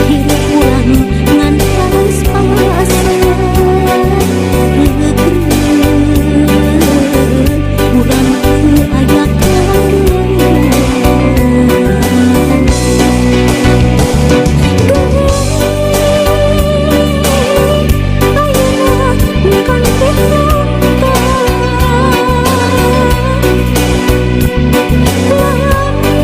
Hirup urang ngan pas-pasan. Reukeun urang teu aya karunya. Geuning ayeuna engkang teh nyata. Lami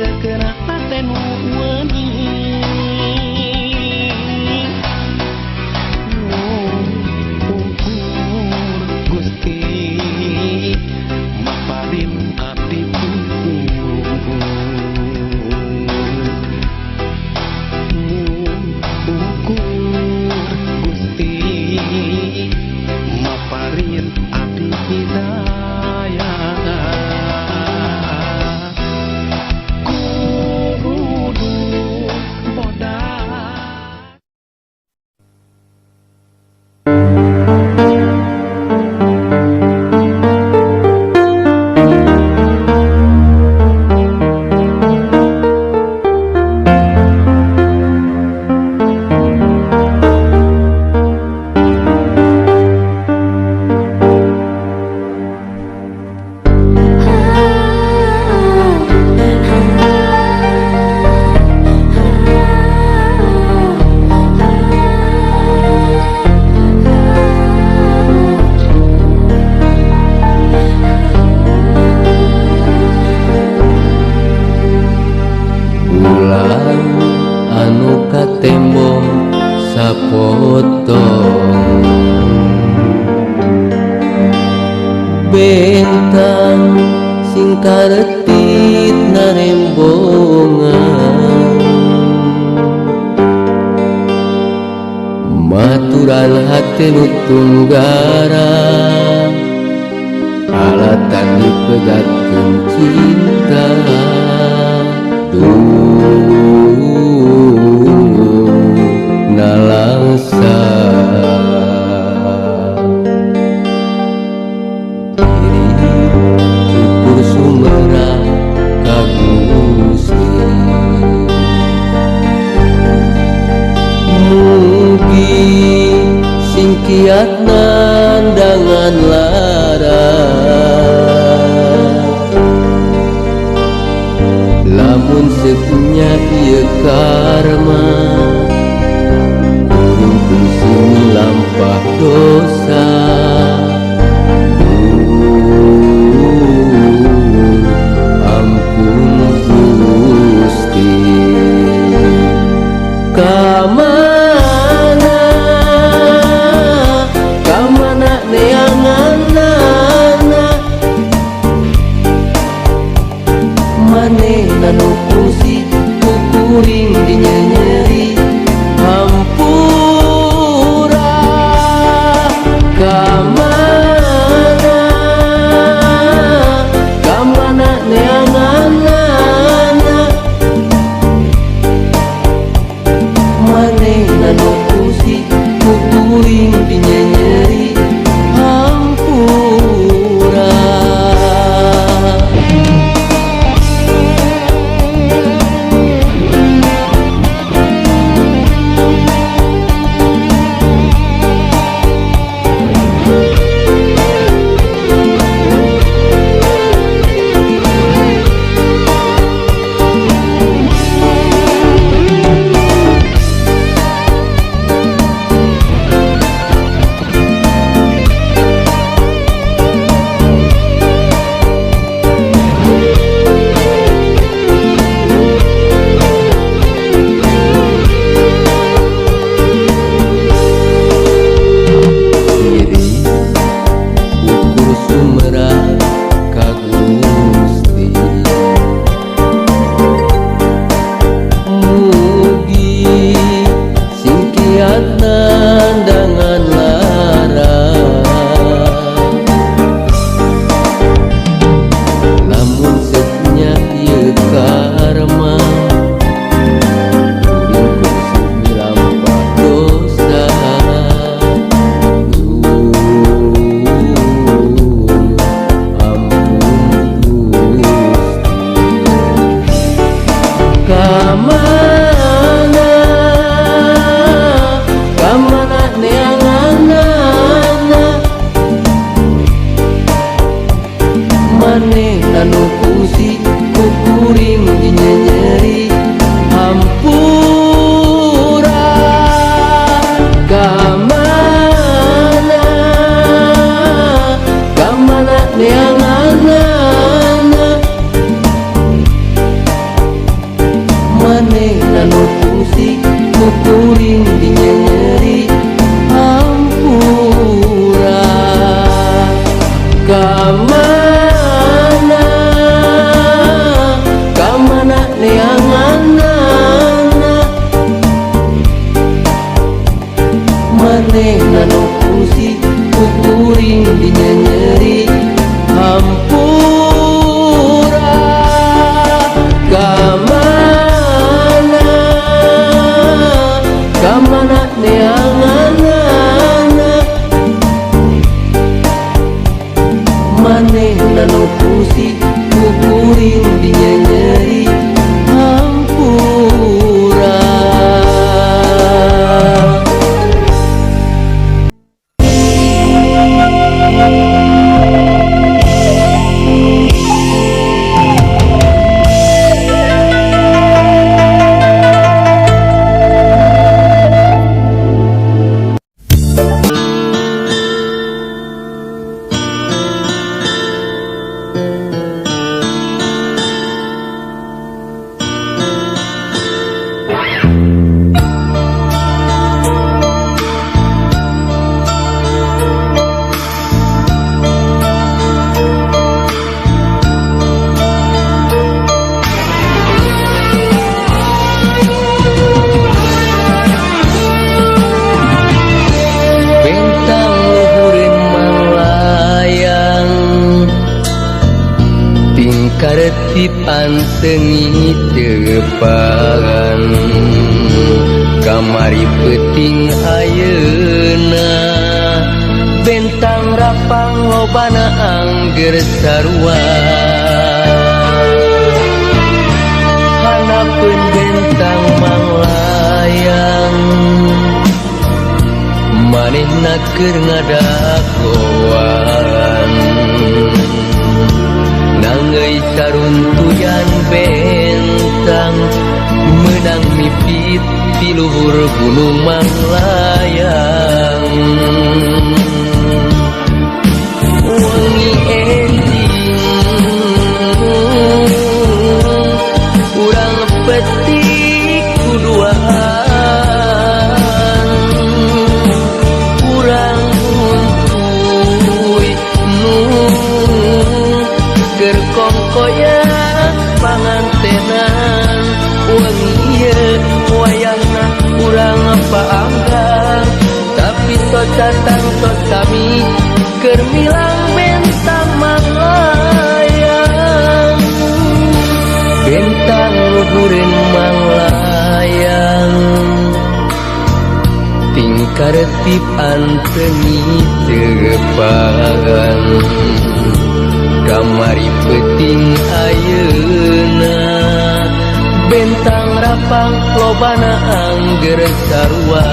teu kena hate nu weuni. Ukur Gusti maparin abdi ukur Gusti maparin abdi hidayah. Kudu bodas. Bulan anu katembo sapotong bentang sing karetit narembongan maturan hate nu tunggara alatan dipegatkeun cinta. Duh nalangsa diri ukur sumerah ka Gusti mugi sing kiat nandangan lara lamun seunya ieu karma kuring pusing lampah dosa. Duh ampun Gusti. Kamana kamana neanganana manehna nu kungsi ku kuring dinyenyeri hampura. Kamana kamana neanganana manehna nu kungsi ku kuring dinyenyeri hampura. Manehna nu kungsi ku kuring dinyeri hampura. Kamana kamana neanganana, manehna nu kungsi ku kuring dinyeri hampura. Kamana kamana neanganana, manehna nu kungsi ku kuring dinyeri hampura. Bentang luhureun manglayang, tingkaretipan seungit teupan. Kamari peuting ayeuna, bentang rapang lobana angger sarua. Hanapeun bentang manglayang, manehna keur ngadagoan. Nangeui saruntuyan bentang, meunang mipit ti luhur gunung manglayang. Wengi enjing urang petik kuduaan, urang untuy nu keur kongkoyan pangantenan. Wengi ieu wayahna urang paanggang, tapi socatang sosami keur milang bentang manglayang. Bentang luhureun manglayang, tingkaretipan seungit teupan. Kamari peuting ayeuna, bentang rapang lobana angger sarua.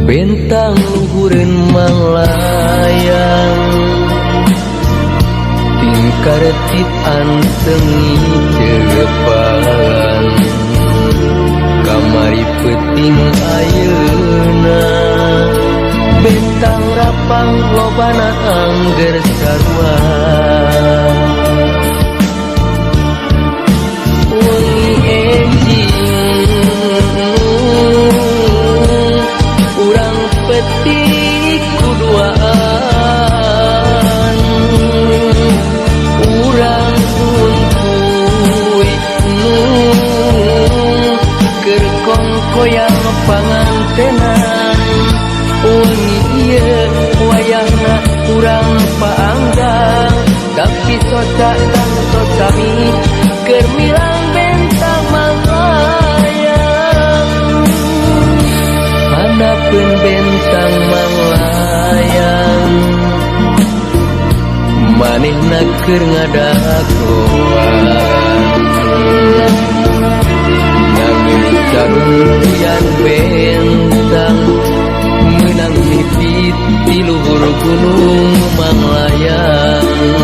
Bentang luhureun manglayang, tingkaretipan seungit teupan. Kamari peuting ayeuna, bentang rapang lobana angger sarua. Wengi enjing urang petik kuduaan, urang untuy nu keur kongkoyan pangantenan. Wengi ieu wayahna urang paanggang, Manehna keur ngadagoan. Nanging caruntuyan bentang, meunang mipit ti luhur gunung manglayang.